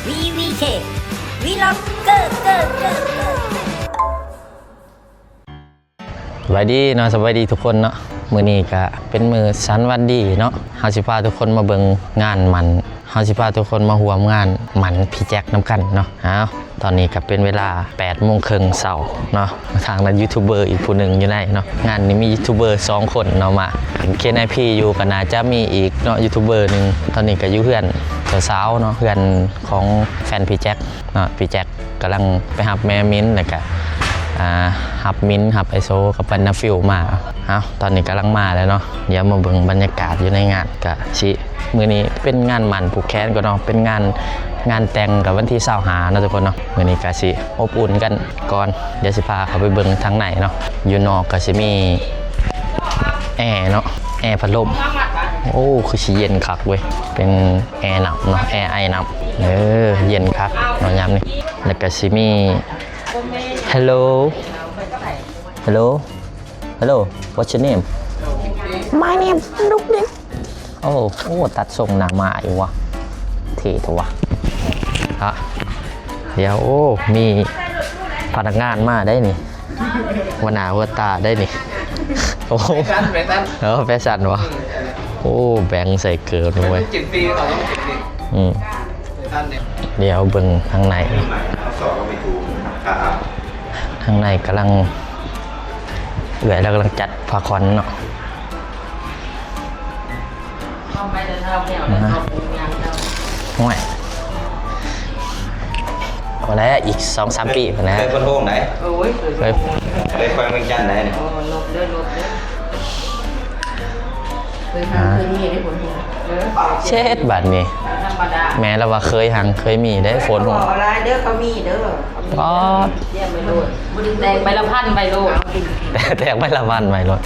ວີວີເຄ ວີລັອກເກີ ເກີ ເກີ ເກີ. ສະບາຍດີເນາະ ສະບາຍດີທຸກຄົນເນາະ. ມື້ນີ້ກະເປັນມື້ສັນວັນດີເນາະ, ເຮົາຊິພາທຸກຄົນມາເບິ່ງງານໝັ້ນ, ເຮົາຊິພາທຸກຄົນມາຮ່ວມງານໝັ້ນພີ່ແຈັກນຳກັນເນາະ. ເອົາ ຕອນນີ້ກະເປັນເວລາແປດໂມງເຄິ່ງເຊົ້າເນາະ. ທາງນັ້ນຢູທູບເບີອີກຜູ້ໜຶ່ງຢູ່ໃນເນາະ, ງານນີ້ມີຢູທູບເບີສອງຄົນເນາະມາ. ເຄນໄອພີຢູ່ກະໜ້າຈະມີອີກເນາະ ຢູທູບເບີໜຶ່ງ. ຕອນນີ້ກະຢູ່ເຮືອນເຈົ້າສາວເນາະ, ເຮືອນຂອງແຟນພີ່ແຈັກເນາະ. ພີ່ແຈັກກຳລັງໄປຮັບແມ່ມິນ ແລ້ວກະ ອ່າ ຮັບມິນ ຮັບໄອໂຊກັບບັນນາຟິວມາ. ເອົາ ຕອນນີ້ກຳລັງມາແລ້ວເນາະ, ດຽວມາເບິ່ງບັນຍາກາດຢູ່ໃນງານ. ກະຊິ ມື້ນີ້ເປັນງານໝັ້ນຜູກແຂນກ່ອນເນາະ, ເປັນງານ ງານແຕ່ງກະວັນທີຊາວຫ້າເນາະທຸກຄົນເນາະ. ມື້ນີ້ກະຊິອົບອຸ່ນກັນກ່ອນ, ດຽວຊິພາເຂົ້າໄປເບິ່ງທາງໃນເນາະ. ຢູ່ນອກກະຊິມີແອເນາະ, ແອພັດລົມ. ໂອ້ ຄືຊິເຢັນຄັກເວີຍ, ເປັນແອນ້ຳເນາະ, ແອໄອນ້ຳ. ເອີ ເຢັນຄັກເນາະຍາມນີ້. ແລ້ວກະຊິມີ Hello Hello Hello, what's your name? My name is Luke. ໂອ້ ໂອ້ ຕັດຊົງໜ້າມ້າຢູ່ວະ, ເທ່ແທ້ວະ. ຮະ ດຽວ ໂອ້ ມີພະນັກງານມາໄດ໋ນີ້, ຫົວໜ້າຫົວຕາໄດ໋ນີ້. ໂອ້ ແຟຊັນ ແຟຊັນ ເອີ ແຟຊັນວະ. ໂອ້ ແບງໃສ່ເກີບເວີຍ. ກິນຟຣີ ເຂົາຕ້ອງກິນຟຣີ. ອືມ ດຽວເບິ່ງທາງໃນ, ທາງໃນກຳລັງ ເອື້ອຍລາວກຳລັງຈັດຜ້າຂວັນເນາະ. ໂອ້ຍ ພໍແລ້ວ ອີກສອງສາມປີພຸ້ນແຫຼະ. ເຄີຍຄົນໂຮງໄດ໋? ໂອ້ຍ ເຄີຍ ເຄີຍ ເຄີຍແຂວງວຽງຈັນໄດ໋ນີ້. ໂອ້ ລົບເດີ ລົບເດີ. ເຄີຍ ອ່າ ເຄີຍມີໄດ້ຜົນ ເອີ ເຊັດບາດນີ້. ທຳມະດາ ແມ່ລາວວ່າເຄີຍຫັງເຄີຍມີໄດ້ ຝົນຫົວ ເວົ້າຫຼາຍເດີ ເຂົາມີເດີ. ປາດ ແຕ່ງໃບລະພັນໄວ້ໂລດ, ແຕ່ງໃບລະພັນໄວ້ໂລດ.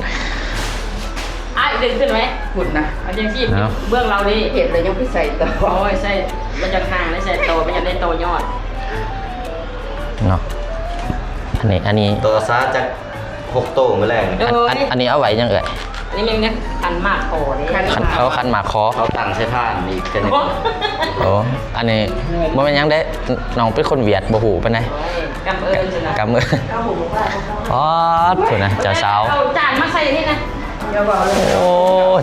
ອ້າຍ ດຶງຂຶ້ນໄວ້ ພຸ້ນນະ ເອົາຈັ່ງຊີ້ ເອົາ ເບື້ອງລາວນີ້ ເຫັນແລ້ວຍັງໄປໃສ່ຕໍ່. ໂອ້ຍ ໃສ່ ມັນຈະຫ່າງ ແລະ ໃສ່ຕໍ່ ມັນຈະໄດ້ຕໍ່ຍອດເນາະ. ອັນນີ້ ອັນນີ້ ຕໍ່ຊາຈັກ ຫົກໂຕມື້ແລງ. ໂອ້ຍ ອັນ ອັນ ອັນນີ້ເອົາໄວ້ຫຍັງເອື້ອຍ? ອັນນີ້ແມ່ນຄັນໝາກຄໍເດ້. ຄັນ ເອົາຄັນໝາກຄໍ ເອົາຕັ້ງໃສ່ຖ່ານອີກເທື່ອໜຶ່ງ. ໂອ້ ໂອ້ ອັນນີ້ບໍ່ແມ່ນຫຍັງເດ້ ນ້ອງເປັນຄົນຫວຽດ ບໍ່ຮູ້ປານໃດ. ໂອ້ຍ ກຳເອີນຊັ້ນນະ ກຳເອີນ. ປາດ ພຸ້ນນະ ເຈົ້າສາວ ເອົາຈານມາໃສ່ນີ້ນະ. ໂອ້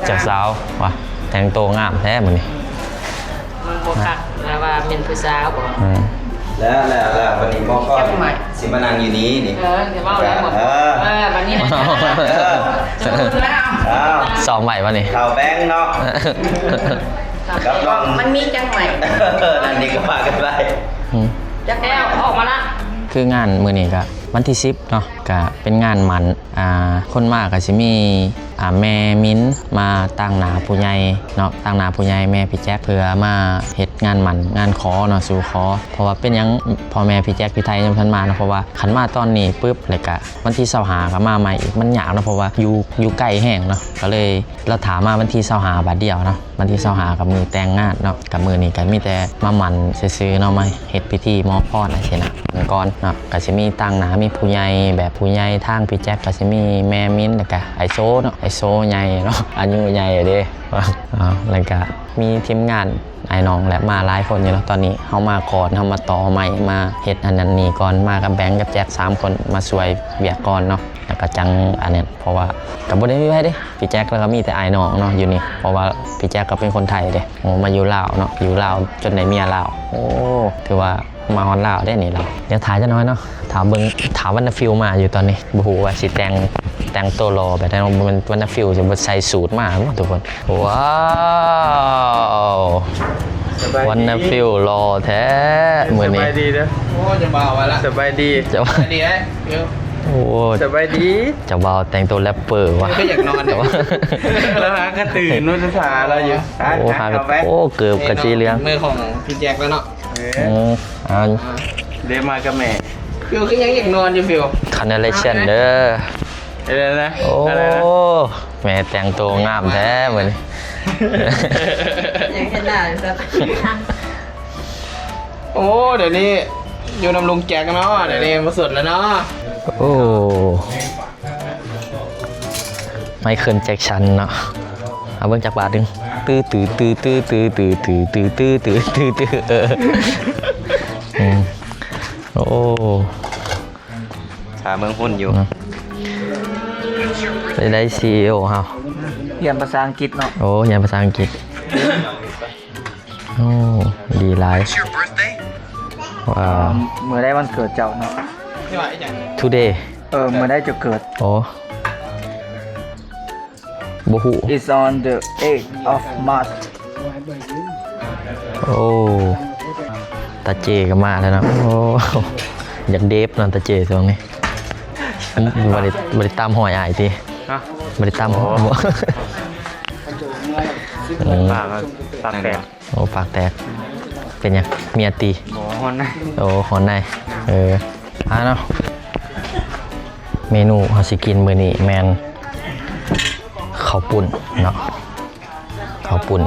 ເຈົ້າສາວວ່າ ແຕ່ງໂຕງາມແທ້ມື້ນີ້. ມັນບໍ່ຄັກ ແລ້ວວ່າແມ່ນຜູ້ສາວບໍ? ອືມ ແລ້ວ ແລ້ວ ແລ້ວບັດນີ້ໝໍກອນຊິມານັ່ງຢູ່ນີ້ນີ້. ເອີ ຊິເວົ້າແລ້ວໝໍກອນ. ເອີ ເອີ ບັດນີ້ນະ. ເອີ ເອີ ຊ້ອມໄວ້ບໍ່ນີ້? ເຂົ້າແບງເນາະ ຮັບຮອງ ມັນມີຈັງໃໝ່. ເອີ ນັ້ນນີ້ກໍວ່າກັນໄປ. ອືມ ຈັກແລ້ວອອກມາລະ. ຄືງານມື້ນີ້ກໍວັນທີສິບເນາະ ກະເປັນງານໝັ້ນ ອ່າ ຄົນມາກະຊິມີ ອ່າ ແມ່ມິນມາຕາງໜ້າຜູ້ໃຫຍ່ເນາະ, ຕາງໜ້າຜູ້ໃຫຍ່ແມ່ພີ່ແຈັກ ເພື່ອມາເຮັດງານໝັ້ນງານຂໍເນາະ ສູ່ຂໍ. ເພາະວ່າເປັນຫຍັງພໍ່ແມ່ພີ່ແຈັກຢູ່ໄທຍັງບໍ່ທັນມາເນາະ, ເພາະວ່າຄັນມາຕອນນີ້ປຶບ ແລ້ວກະວັນທີຊາວຫ້າກໍມາໃໝ່ອີກ ມັນຍາກເນາະ ເພາະວ່າຢູ່ ຢູ່ໄກແຮງເນາະ. ກໍເລີຍລາຖາມາວັນທີຊາວຫ້າບາດດຽວເນາະ, ວັນທີຊາວຫ້າກໍມື້ແຕ່ງງານເນາະ. ກໍມື້ນີ້ກໍມີແຕ່ມາໝັ້ນຊື່ໆເນາະ, ມາ ເຮັດພິທີມອບພອນຈັ່ງຊີ້ນະ ກ່ອນເນາະ. ກໍຊິມີຕາງໜ້າ ມີຜູ້ໃຫຍ່ ແບບຜູ້ໃຫຍ່ທາງພີ່ແຈັກ ກໍຊິມີແມ່ມິນ ແລ້ວກະໄອໂຊເນາະ, ໄອໂຊໃຫຍ່ເນາະ ອາຍຸໃຫຍ່ເດ້. ເອົາ ແລ້ວກະມີທີມງານອ້າຍນ້ອງແຫຼະ ມາຫຼາຍຄົນຢູ່ເນາະ. ຕອນນີ້ເຮົາມາກ່ອນ ເຮົາມາຕໍ່ໄມ້ ມາເຮັດອັນນັ້ນນີ້ກ່ອນ, ມາກັບແບງກັບແຈັກສາມຄົນ ມາຊ່ວຍວຽກກ່ອນເນາະ. ແລ້ວກໍຈັ່ງອັນນັ້ນ ເພາະວ່າກໍບໍ່ໄດ້ມີໃຜເດ້ ພີ່ແຈັກ ແລ້ວກໍມີແຕ່ອ້າຍນ້ອງເນາະຢູ່ນີ້ ເພາະວ່າພີ່ແຈັກກໍເປັນຄົນໄທເດ້. ໂອ້ ມາຢູ່ລາວເນາະ ຢູ່ລາວຈົນໄດ້ເມຍລາວ. ໂອ້ ຖືວ່າມາຮອດລາວເດ້ນີ້ລາວ. ດຽວຖ້າຈັກໜ້ອຍເນາະ ຖ້າເບິ່ງ ຖ້າວັນນາຟິວມາຢູ່ຕອນນີ້ ບໍ່ຮູ້ວ່າຊິແຕ່ງ ແຕ່ງໂຕຫຼໍ່ແບບໃດເນາະ. ບໍ່ແມ່ນວັນນາຟິວຊິບໍ່ໃສ່ສູດມາບໍ່ທຸກຄົນ. ວ້າວ ສະບາຍດີ ວັນນາຟິວຫຼໍ່ແທ້ມື້ນີ້. ສະບາຍດີເດີ. ໂອ້ ຈະມາວ່າລະ ສະບາຍດີ ສະບາຍດີເດ້. ໂອ້ ສະບາຍດີ. ເຈົ້າບ່າວແຕ່ງໂຕແຣັບເປີວ່າ ກໍຢາກນອນຢູ່ ລາວຫາກະຕື່ນ ນຸດສາລາວຢູ່. ໂອ້ ຫາກະ ໂອ້ ເກີບກະສີເຫຼືອງ ມືຂອງພີ່ແຈັກແລ້ວເນາະ. ເອີ ເອີ ເອົາ ເດ ມາກັບແມ່. ຟິວຄືຍັງຢາກນອນຢູ່ ຟິວ ຄາເນເຣຊັນເດີ. ເອີນະ. ໂອ້ ແມ່ແຕ່ງໂຕງາມແທ້ມື້ນີ້. ຍັງເຫັນໜ້າຢູ່ຊັ້ນ. ໂອ້ ດຽວນີ້ຢູ່ນຳລຸງແຈັກເນາະ, ດຽວນີ້ບໍ່ສົນແລ້ວເນາະ. ໂອ້ ໄມເຄິນ ແຈັກສັນເນາະ. ເອົາເບິ່ງຈັກບາດໜຶ່ງ. ຕື້ ຕື້ ເອີ ອືມ ໂອ້ ຖ້າເບິ່ງຫຸ່ນຢູ່ ໄດ້ ໄດ້ ຊີອີໂອ ເຮົາ ຮຽນພາສາອັງກິດເນາະ. ໂອ້ ຮຽນພາສາອັງກິດ. ໂອ້ ດີຫຼາຍ. ວ້າວ ມື້ໃດວັນເກີດເຈົ້າເນາະ? Today. ເອີ ມື້ໃດເຈົ້າເກີດ? ໂອ້ ບໍ່ຮູ້. It's on the eighth of March. ໂອ້ ຕາເຈກໍມາແລ້ວເນາະ. ໂອ້ ຢາກເດບເນາະຕາເຈຊ່ວງນີ້. ບໍ່ໄດ້ ບໍ່ໄດ້ຕາມຮອຍອ້າຍຕິ? ຮະ? ບໍ່ໄດ້ຕາມຮອຍ. ໂອ້ ປາກ ປາກແຕກ. ໂອ້ ປາກແຕກ ເປັນຫຍັງ? ເມຍຕີ? ບໍ່ ຮ້ອນໃນ. ໂອ້ ຮ້ອນໃນ. ເອີ ອ່າເນາະ ເມນູເຮົາຊິກິນມື້ນີ້ແມ່ນເຂົ້າປຸ້ນເນາະ. ເຂົ້າປຸ້ນ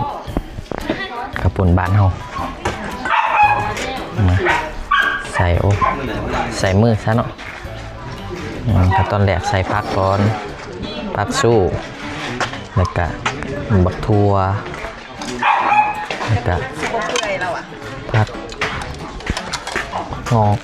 ເຂົ້າປຸ້ນບ້ານເຮົາ. ມາ ໃສ່ ໂອ້ ໃສ່ມືຊະເນາະ. ອືມ ຂັ້ນຕອນແລກໃສ່ຜັກກ່ອນ ຜັກຊູ້ ແລ້ວກະບັກຖົ່ວ ແລ້ວກະຜັກຫງອກ.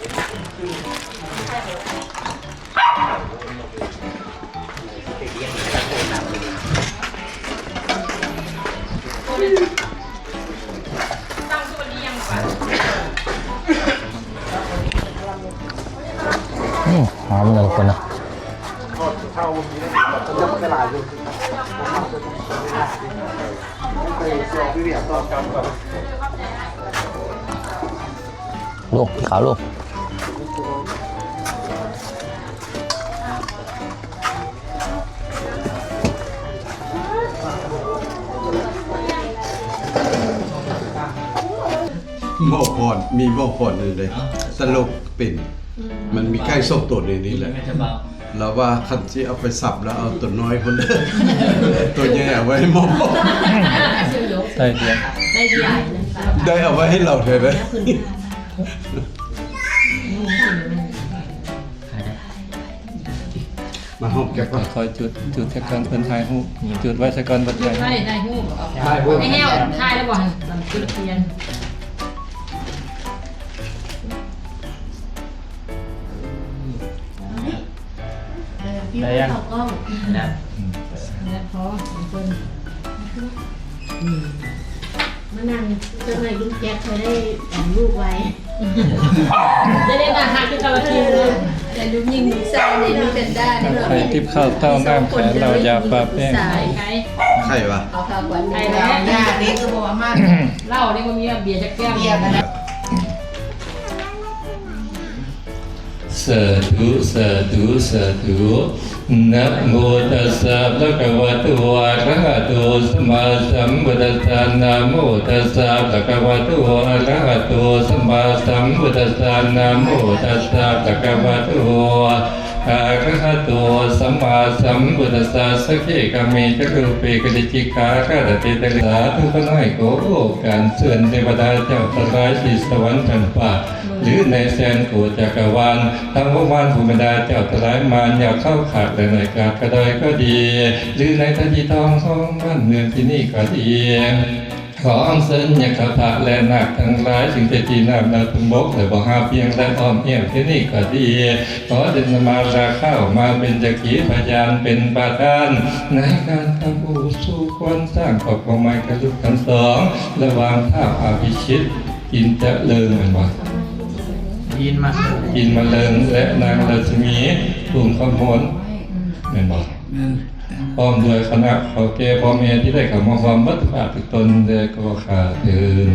ອືມ ຫອມເນາະທຸກຄົນເນາະ. ລູກ ຂາວລູກ. ໝໍພອນ ມີໝໍພອນນີ້ເດ້ ຕະຫຼົກເປັນ ມັນມີໄກ່ສອງໂຕໃນນີ້ແຫຼະ. ລາວວ່າຄັນຊິເອົາໄປສັບ ລາວເອົາໂຕນ້ອຍພຸ້ນ ໂຕໃຫຍ່ເອົາໄວ້ໃຫ້ໝໍພອນ. ໄດ້ເດ ໄດ້ເອົາໄວ້ໃຫ້ລາວແທ້ເດ້. ມາຫອມແກ້ມກ່ອນ ຄ່ອຍຈຸດ ຈຸດຊະກ່ອນເພິ່ນຖ່າຍຮູບ ຈຸດໄວ້ຊະກ່ອນເພິ່ນຖ່າຍຮູບ ໄວ້ຖ່າຍຮູບ ຖ່າຍຮູບ ໃຫ້ແຫ້ວ ຖ່າຍແລ້ວບໍ່ຫັ້ນ ຈຸດທຽນ ໄດ້ຍັງ ເຂົ້າກ້ອງ ນະ ແລ້ວພໍເພິ່ນ ອືມ ມານັ່ງ ເຈົ້າໜ້າຍລຸງແຈັກ ເຂົາໄດ້ ອັນ ລູກໄວ ໄດ້ ໄດ້ໜ້າຮັກຄືເກົ່າ ແຕ່ລູກຍິງລູກຊາຍນີ້ມີແພນດ້າເດ້. ໄຂ່ ຕິບເຂົ້າ ເຕົ້ານ້ຳ ໄຂ່ ເຫຼົ້າ ຢາປາແປ້ງ ໄຂ່ວະ ເອົາເຂົ້າຂວັນ ໄຂ່ແລ້ວ ຢານີ້ຄືບໍ່ວ່າມາ ເຫຼົ້ານີ້ບໍ່ມີ ເບຍຈັກແກ້ວ ເບຍ ສາທຸ ສາທຸ ສາທຸ. ນະໂມຕັດສະ ພະຄະວະໂຕ ອະລະຫະໂຕ ສຳມາສຳພຸດທັດສະ. ນະໂມຕັດສະ ພະຄະວະໂຕ ອະລະຫະໂຕ ສຳມາສຳພຸດທັດສະ. ນະໂມຕັດສະ ພະຄະວະໂຕ ອະລະຫະໂຕ ສຳມາສຳພຸດທັດສະ. ສັກເຂ ກາເມ ຈະ ຮູເປ ຄະເລ ຈິກຂາ ຄາຕະເຕ ຕະເລ ສາທຸ. ຂ້ານ້ອຍຂໍການເຊີນເທວະດາເຈົ້າທັງຫຼາຍ ທີ່ສະຫວັນຊັ້ນຟ້າ ຫຼືໃນແສນໂກດຈັກກະວານ ທັງວົງວານ ພູມບັນດາເຈົ້າທັງຫຼາຍ ມານຍັກເຂົ້າຂາດ ແລະ ໃນກາດກະດອຍກໍດີ ຫຼືໃນຖະທີ່ທອງຂອງບ້ານເມືອງທີ່ນີ້ກໍດີ ຂໍອັນເຊີນຍັກຂະພະ ແລະ ນາກທັງຫຼາຍ ສິ່ງໃດທີ່ນ້ຳໜ້າທົ່ວມບົກ ແລະ ບໍ່ຫາພຽງ ແລະ ອ້ອມແອ້ມທີ່ນີ້ກໍດີ ຂໍໄດ້ນຳມາລາຄາອອກມາເປັນສັກຂີພະຍານ ເປັນປະທານໃນການທຳບູຊູຄວນສ້າງຄອບຄົວໃໝ່ກັບລູກທັງສອງ ລະຫວ່າງທ້າວອະພິຊິດ ກິນຈະເລີງ ແມ່ນບໍ່? ກິນມະເລີງ ກິນມະເລີງ ແລະ ນາງລັດສະໝີ ພູມຄຳມົນ ແມ່ນບໍ່? ແມ່ນ. ພ້ອມດ້ວຍຄະນະເຖົ້າແກ່ພໍ່ແມ່ທີ່ໄດ້ເຂົ້າມາຮ່ວມເບິດທຸກພາກທຸກຕົນ ແລະ ກໍຂ້າເທີນ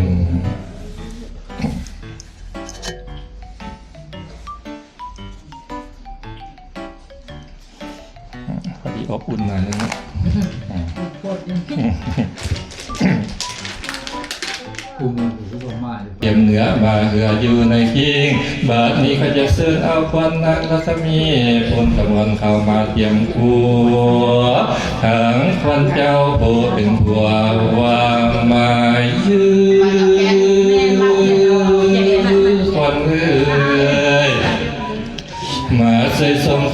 ພໍດີອົບອຸ່ນໜ້ອຍໜຶ່ງເນາະ ອືມ ໂພດ ອືມ ຕຽມເໜືອມາເຮືອຢູ່ໃນຄີງ ບາດນີ້ຂ້າຈະເຊີນເອົາຂວັນນາງລັດສະໝີ ພົນຕະມວນເຂົ້າມາຕຽມຄູ່ ທັງຂວັນເຈົ້າຜູ້ເປັນຜົວວ່າມາຍື ຂວັນເອີຍ ມາຊ່ວຍສົ່ງຂ